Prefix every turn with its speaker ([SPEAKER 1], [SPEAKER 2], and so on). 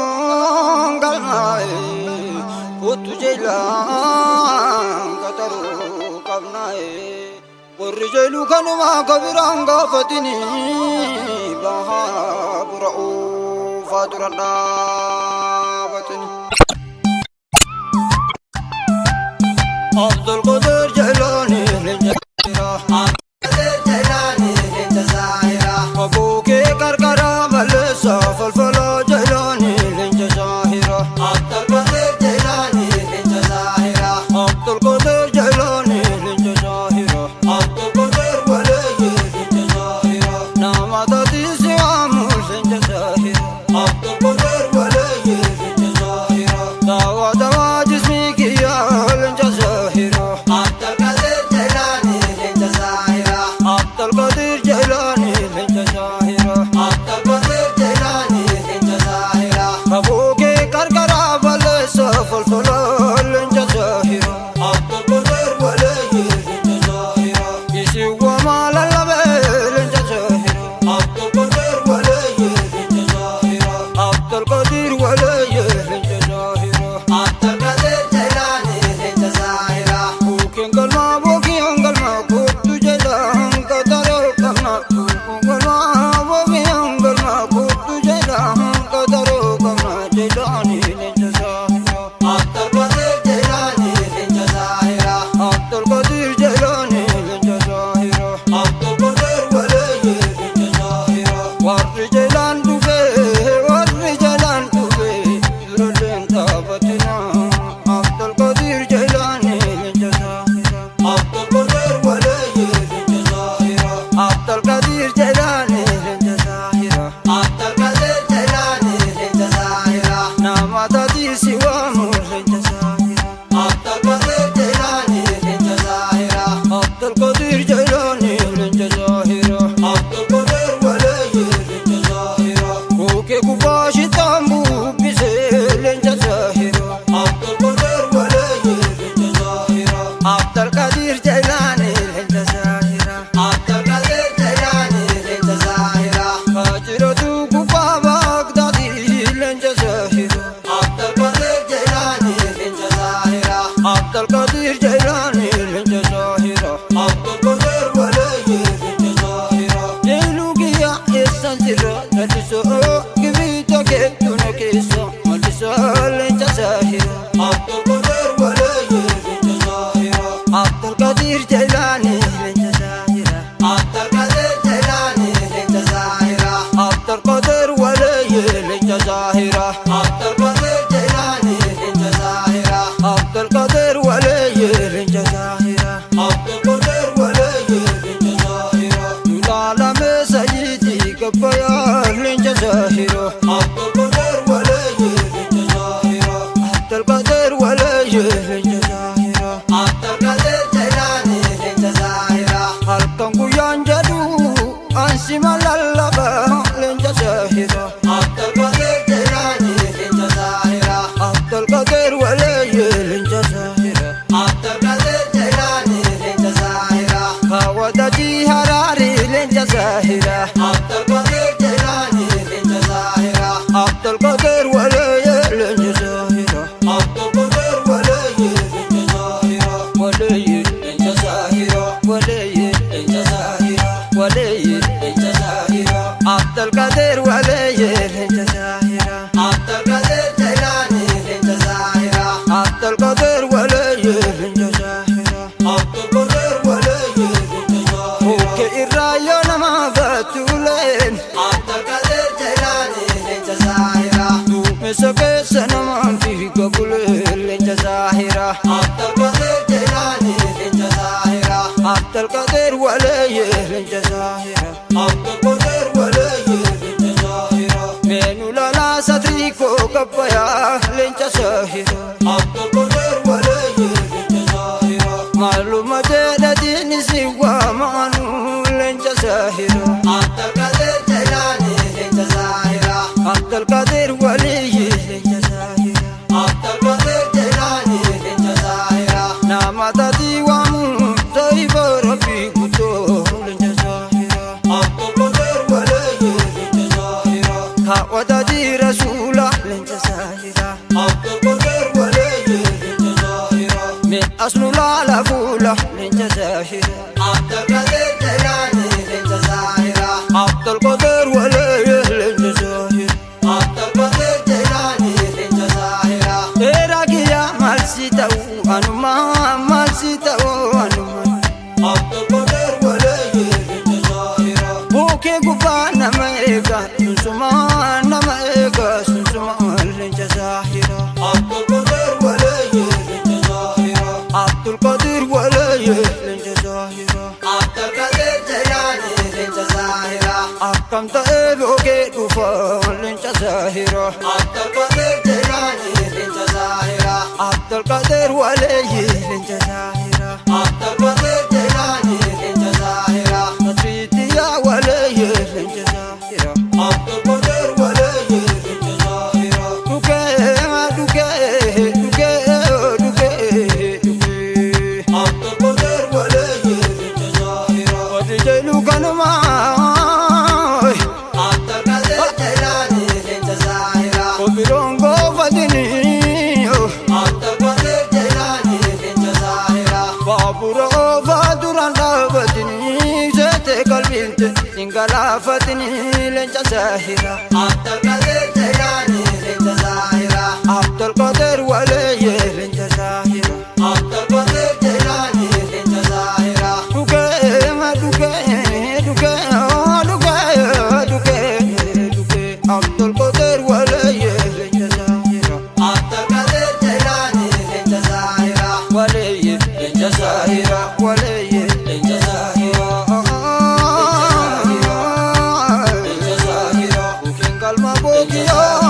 [SPEAKER 1] Bookiyaan galmaa'e kottu jeelaan qaxaruu qabnaa'e. Warri jeelu kanumaa kabiraan gaafatini bahaa bura'uu faatura dhaabatini. Abdul Qadir Jailani leenca
[SPEAKER 2] Jailani leenca Zaahira.
[SPEAKER 1] Abookee qarqara balleessa falfala Jailani leenca Zaahira.
[SPEAKER 2] Abdul Qadir Jailani leenca Zaahira.
[SPEAKER 1] Abdul Qadir Jailani leenca Zaahira.
[SPEAKER 2] Abdul Qadir Waliyi leenca Zaahira.
[SPEAKER 1] Nama taatisi waamu leenca Zaahira.
[SPEAKER 2] Abdul Qadir Waliyi leenca Zaahira.
[SPEAKER 1] Daawaa dawaa jismii kiyyaa leenca Zaahira.
[SPEAKER 2] Abdul Qadir Jailani leenca Zaahira.
[SPEAKER 1] Abdul Qadir Jailani leenca Zaahira.
[SPEAKER 2] Abdul Qadir Jailani leenca Zaahira.
[SPEAKER 1] Abookee qarqara balleessa falfala leenca Zaahira.
[SPEAKER 2] Abdul Qadir Waliyi leenca Zaahira.
[SPEAKER 1] Isin wamaa lallabee leenca Zaahira.
[SPEAKER 2] Abdul Qadir Waliyi leenca Zaahira.
[SPEAKER 1] Abdul Qadir Waliyi leenca Zaahira.
[SPEAKER 2] Abdul Qadir Jailani leenca Zaahira.
[SPEAKER 1] Bookeen galmaa bookiyaan galmaa kottu jedhaan qaxaroo qabna. Bookeen galmaa bookiyaan galmaa kottu jedhaan qaxaroo qabna. Jailani leenca Zaahira.
[SPEAKER 2] Abdul Qadir Jailani leenca Zaahira.
[SPEAKER 1] Abdul Qadir Jailani leenca Zaahira.
[SPEAKER 2] Abdul Qadir Waliyi leenca Zaahira.
[SPEAKER 1] Warri jalaan dhufee warri jalaan dhufee duralleen dhaabatina. Abdul Qadir Jailani leenca Zaahira.
[SPEAKER 2] Abdul Qadir Waliyi leenca Zaahira.
[SPEAKER 1] Abdul Qadir Jailani leenca Zaahira.
[SPEAKER 2] Abdul Qadir Jailani leenca Zaahira.
[SPEAKER 1] Nama taatisi waamu leenca Zaahira.
[SPEAKER 2] Abdul Qadir Jailani leenca Zaahira.
[SPEAKER 1] Abdul Qadir Jailani leenca Zaahira.
[SPEAKER 2] Abdul Qadir Waliyi leenca Zaahira.
[SPEAKER 1] Kookee gubbaa shitaan bubbisee leenca Zaahira.
[SPEAKER 2] Abdul Qadir Waliyi leenca Zaahira.
[SPEAKER 1] Abdul Qadir Jailani leenca Zaahira.
[SPEAKER 2] Abdul Qadir Jailani leenca Zaahira.
[SPEAKER 1] Kaajiratu gubbaa Baagdaadii leenca Zaahira.
[SPEAKER 2] Abdul Qadir Jailani leenca Zaahira.
[SPEAKER 1] Abdul Qadir Jailani leenca Zaahira.
[SPEAKER 2] Abdul Qadir Waliyi leenca Zaahira.
[SPEAKER 1] Jeeluu kiyya eessan jira lallisoo gibiita keettu na keessa mallisoo leenca Zaahira.
[SPEAKER 2] Abdul Qadir Waliyi leenca Zaahira.
[SPEAKER 1] Abdul Qadir Jailani leenca Zaahira.
[SPEAKER 2] Abdul Qadir Jailani leenca Zaahira.
[SPEAKER 1] Abdul Qadir Waliyi leenca Zaahira.
[SPEAKER 2] Abdul Qadir Jailani leenca Zaahira.
[SPEAKER 1] Abdul Qadir Waliyi leenca Zaahira.
[SPEAKER 2] Abdul Qadir Waliyi leenca Zaahira.
[SPEAKER 1] Lulaalame sayyidii gabbayaa leenca Zaahira.
[SPEAKER 2] Abdul Qadir Waliyi leenca Zaahira.
[SPEAKER 1] Abdul Qadir Waliyi leenca Zaahira.
[SPEAKER 2] Abdul Qadir Jailani leenca Zaahira.
[SPEAKER 1] Halkan guyyaan jedhu ansima lallaba leenca Zaahira.
[SPEAKER 2] Abdul Qadir Jailani leenca Zaahira.
[SPEAKER 1] Abdul Qadir Waliyi leenca Zaahira.
[SPEAKER 2] Abdul Qadir Jailani leenca Zaahira.
[SPEAKER 1] Kaawwatatii Haraarii leenca Zaahira.
[SPEAKER 2] Abdul Qadir Jailani leenca Zaahira.
[SPEAKER 1] Abdul Qadir Waliyi leenca Zaahira.
[SPEAKER 2] Abdul Qadir Waliyi leenca Zaahira.
[SPEAKER 1] Waliyi
[SPEAKER 2] Leenca Zaahira.
[SPEAKER 1] Waliyi
[SPEAKER 2] Leenca Zaahira.
[SPEAKER 1] Waliyi
[SPEAKER 2] Leenca Zaahira.
[SPEAKER 1] Abdul Qadir Waliyi leenca Zaahira.
[SPEAKER 2] Abdul Qadir Jailani leenca Zaahira.
[SPEAKER 1] Abdul Qadir Waliyi leenca Zaahira.
[SPEAKER 2] Abdul Qadir Waliyi leenca Zaahira.
[SPEAKER 1] Mukke irraa yoo nama baatuuleen
[SPEAKER 2] Abdul Qadir Jailani leenca Zaahira.
[SPEAKER 1] duumessa keessa namaan fiiga bulee leenca Zaahira.
[SPEAKER 2] Abdul Qadir Jailani leenca Zaahira.
[SPEAKER 1] Abdul Qadir Waliyi leenca Zaahira.
[SPEAKER 2] Abdul Qadir Waliyi leenca Zaahira.
[SPEAKER 1] Meenu lalaa satrii koo gabbayaa leenca Zaahira.
[SPEAKER 2] Abdul Qadir Waliyi leenca Zaahira.
[SPEAKER 1] Maaluma jedhatiin isin waamaanuu leenca Zaahira.
[SPEAKER 2] Abdul Qadir Jailani leenca Zaahira.
[SPEAKER 1] Abdul Qadir Waliyi leenca Zaahira.
[SPEAKER 2] Abdul Qadir Jailani leenca Zaahira.
[SPEAKER 1] Nama tatii waamu taayiba rabbii guddoo leenca Zaahira.
[SPEAKER 2] Abdul Qadir Waliyi leenca Zaahira.
[SPEAKER 1] Kaawwatatii bula leenca zaahira.
[SPEAKER 2] Abdulqaadir Jaylaani leenca zaahira.
[SPEAKER 1] Abdulqaadir walee leenca zaahira.
[SPEAKER 2] Abdulqaadir Jaylaani leenca zaahira.
[SPEAKER 1] Dheeraa kiyyaa maal si ta'u anuma, maal si ta'u anuma.
[SPEAKER 2] Abdulqaadir walee leenca zaahira.
[SPEAKER 1] Buukee gubbaa nama eega sunsuma, nama eega sunsuma leenca zaahira.
[SPEAKER 2] Abdulqaadir walee leenca zaahira.
[SPEAKER 1] Abdulqaadir walee leenca zaahira.
[SPEAKER 2] Abdulqaadir Jaylaani leenca zaahira.
[SPEAKER 1] Akkam ta'ee bookee dhufa leenca zaahira.
[SPEAKER 2] Abdulqaadir Jaylaani leenca zaahira.
[SPEAKER 1] Abdulqaadir walee leenca zaahira.
[SPEAKER 2] Abdulqaadir Jaylaani leenca zaahira.
[SPEAKER 1] Nasriitiyaa walee leenca zaahira.
[SPEAKER 2] Abdulqaadir walee leenca zaahira.
[SPEAKER 1] Dhukee dhukee dhukee dhukee dhukee.
[SPEAKER 2] Abdulqaadir walee leenca zaahira.
[SPEAKER 1] Warri jeeluu kanumaa.
[SPEAKER 2] Abdulqaadir Jaylaani leenca zaahira.
[SPEAKER 1] Obiroon goofatanii.
[SPEAKER 2] Abdulqaadir Jaylaani leenca zaahira.
[SPEAKER 1] Baabura oofaa duraan dhaabatanii seete qalbiinte hin galaafatanii leenca zaahira.
[SPEAKER 2] Abdulqaadir Jaylaani leenca zaahira.
[SPEAKER 1] Abdulqaadir walee leenca zaahira.
[SPEAKER 2] Abdulqaadir Jaylaani leenca zaahira.
[SPEAKER 1] Dhukee dhukee dhukee dhukee dhukee dhukee Abdulqaadir walee leenca zaahira.
[SPEAKER 2] Abdulqaadir Jaylaani leenca zaahira.
[SPEAKER 1] Walee
[SPEAKER 2] Leenca zaahira.
[SPEAKER 1] walee.
[SPEAKER 2] Leenca zaahira. Leenca zaahira.
[SPEAKER 1] Bukiin galma bookiyoo.